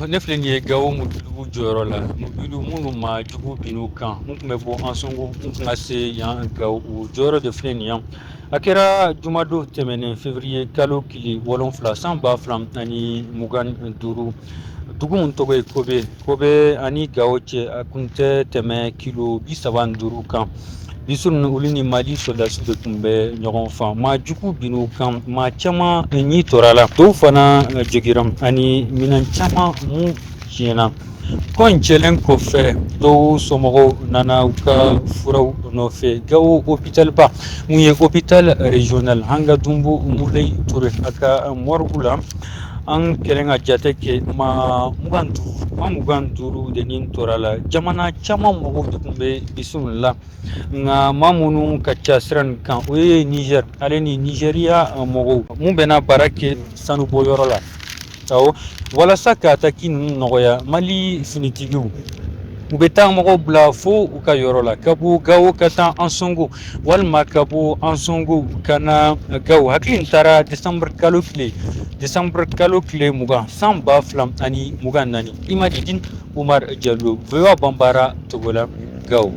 Ne filɛ nin ye Gawo mobiliw jɔyɔrɔ la, mobiliw minnu maa jugu binn'u kan, mun tun bɛ bɔ Ansongo, mun tun ka se yan Gawo, o jɔyɔrɔ de filɛ nin ye. A kɛra jumadon tɛmɛnen, février kalo tile 7, san 2025, dugu min tɔgɔ ye Kobe. Kobe ani Gawo cɛ, a kun tɛ tɛmɛ kilo 35 kan. Bisu ninnu, olu ni Mali sɔrɔdasiw de tun bɛ ɲɔgɔn fan. Maa jugu binn'u kan, maa caman ni tora la, dɔw fana jogira, ani minɛn caman mun tiɲɛna. Ko in cɛlen kɔfɛ, dɔw somɔgɔw nana u ka furaw nɔfɛ Gawo hôpital ba mun ye hôpital régional Hangadunbu Mulayi Ture, a ka morgue la. An kɛlen ka jate kɛ, maa 25, maa 25 de ni tora la. Jamana caman mɔgɔw de tun bɛ bisu la, nka maa minnu ka ca sira nin kan, o ye Niger ale ni Nigéria mɔgɔw mun bɛna baara kɛ sanubɔyɔrɔ la. Awɔ, walasa ka ataki ninnu nɔgɔya, Mali finitigiw, u bɛ taa mɔgɔw bila fo u ka yɔrɔ la, ka bɔ Gawo ka taa Ansongo, walima ka bɔ Ansongo ka na Gawo. Hakili taara décembre kalo tile 20, san 2024. Imadidine Umar Jalo, VOA Banbara, Togola, Gawo.